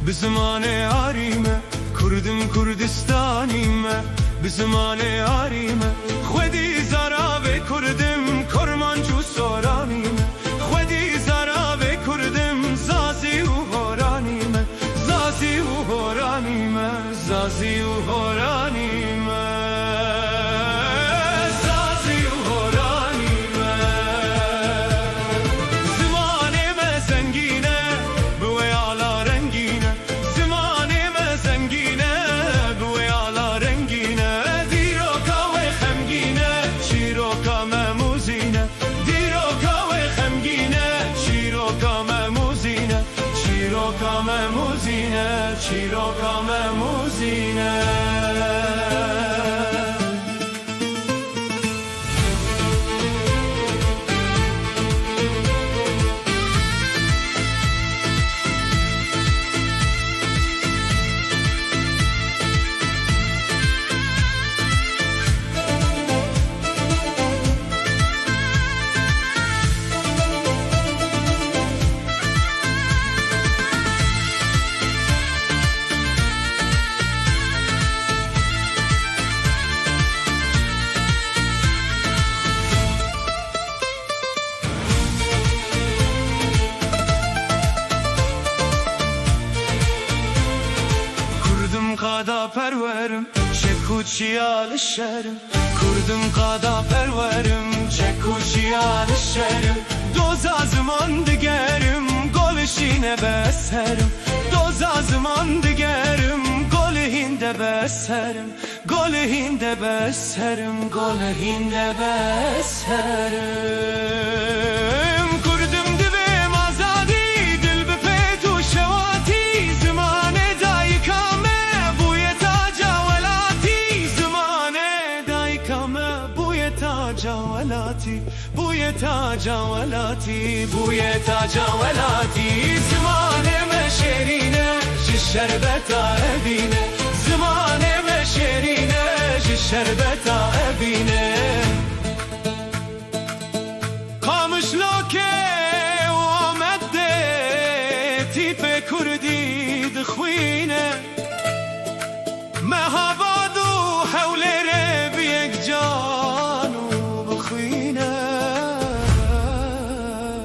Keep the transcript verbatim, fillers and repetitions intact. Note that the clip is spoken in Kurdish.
Bi zimanê arî me, Kurdim Kurdistanî me, bi zimanê arî me. Xwedî zaravê Kurdim, Kormanc û Soranî me. Xwedî zaravê Kurdim, Zazî û Horanî me, Zazî û Horanî me, Zazî û Horanî me. Zazî û Horanî me. Zimanê me zengîn e, bi wê ala rengîn e. Zimanê me zengîn e, bi wê ala rengîn e. Dîroka wê xemgîn e, çîroka me mûzîn e. Dîroka wê xemgîn e, çîroka me mûzîn e. Çîroka me mûzîn e, çîroka me mûzîn e. Kurdim qada perwerim, çek û çiya li şerim. Kurdim qada perwerim, çek û çiya li şerim. Doza ziman digerim, gol şîne beserim. Doza ziman digerim, gol hîn de beserim. Gol hîn de beserim, gol hîn de beserim. Kurdim divêm azadî, dil bi pêt û şewatî. Zimanê dayika me bûye taca welatî. Zimanê dayika me bûye taca welatî. Bûye taca welatî, bûye taca welatî. Zimanê me şêrîn e, ji şerbeta evîn e. Zimanê me şêrîn e, ji şerbeta evîn e. Qamişloke û Amedê tîpê kurdî dixwîne. Meha